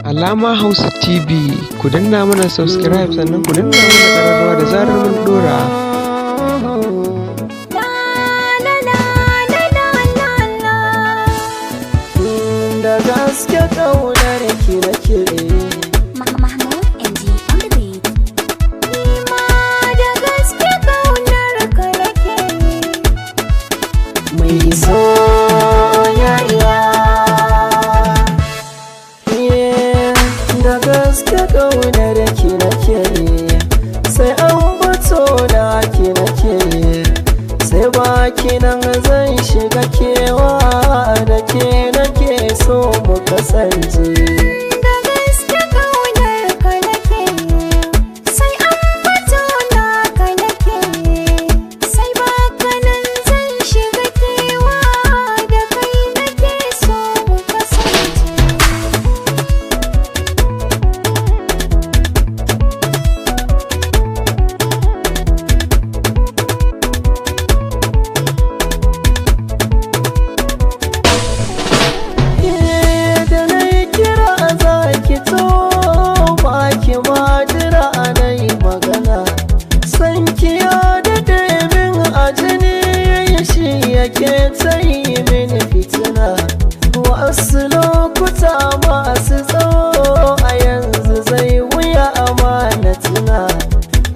Alama Hausa TV, ku danna mana subscribe, sannan ku danna mana ƙararrawa da zarar mun ɗora. Da gaske ƙaunar ki nake. Mahmud MG on the beat. Nima da gaske ƙaunar ka nake. Mai soyayya. Da gaske ƙaunar ki nake, sai an bato na ki nake, sai baki nan zan shiga kewa da ke nake so mu kasance. Da gaske ƙaunar ka nake, sai an bato na ka nake, sai baka nan zan shiga kewa da kai nake so mu kasance. Da na yi kira za ki to ba ki ma jira na yi magana. San ki ya daɗe min a jini, shi yake ta yi mini fitina. Wasu lokuta masu tsawo a yanzu zai wuya amana tuna.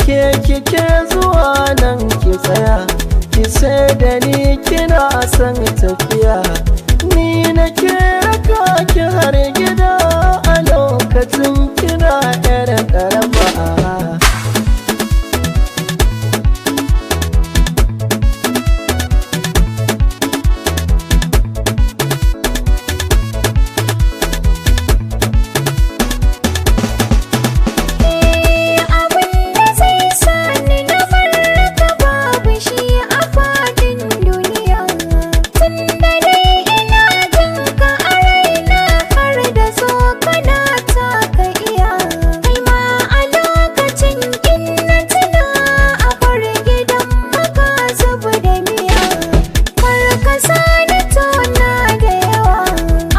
Ke kike zuwa nan ki tsaya, ki sai da ni kina son tafiya. Ni nake raka ki har gida a lokacin kina yar karama. Abin da zai sani na farka babu shi a fadin duniya. Tun da dai ina jin ka a raina har da so kana ta ka iya. Kai ma a lokacin in na tuna a bar gidan maka zubu da miya. Kar ka sani tona da yawa,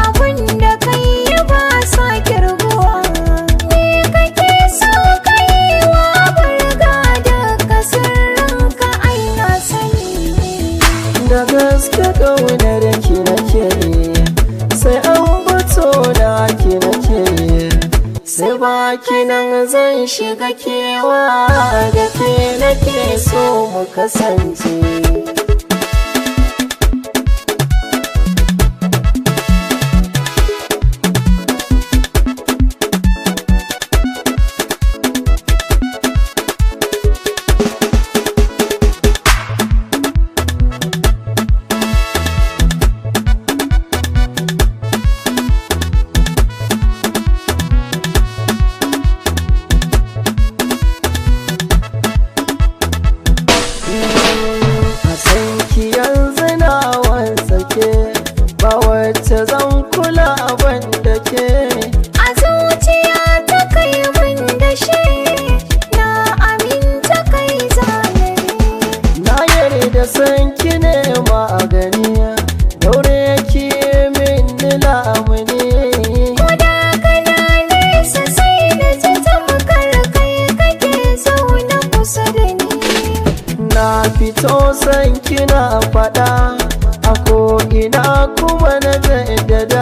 abin da kai yi ba sa kirguwa. Ni kake so ka yi wa burga da sirrinka ai na sani. Da gaske ƙaunar ki nake, sai an bato na ki nake, sai baki nan zan shiga kewa da ke nake so mu kasance. A san ki yanzu na wansake, ba wacce zan kula ban da ke. A zuciya ta kai mun da shi, na aminta kai zalimi. Na yarda san ki ne magani, daure ki min lamuni. Ko da kana nesa sai na ji tamkar kai kake zaune kusa da ni. Na fito san kina faɗa a ko'ina kuma na jaddada.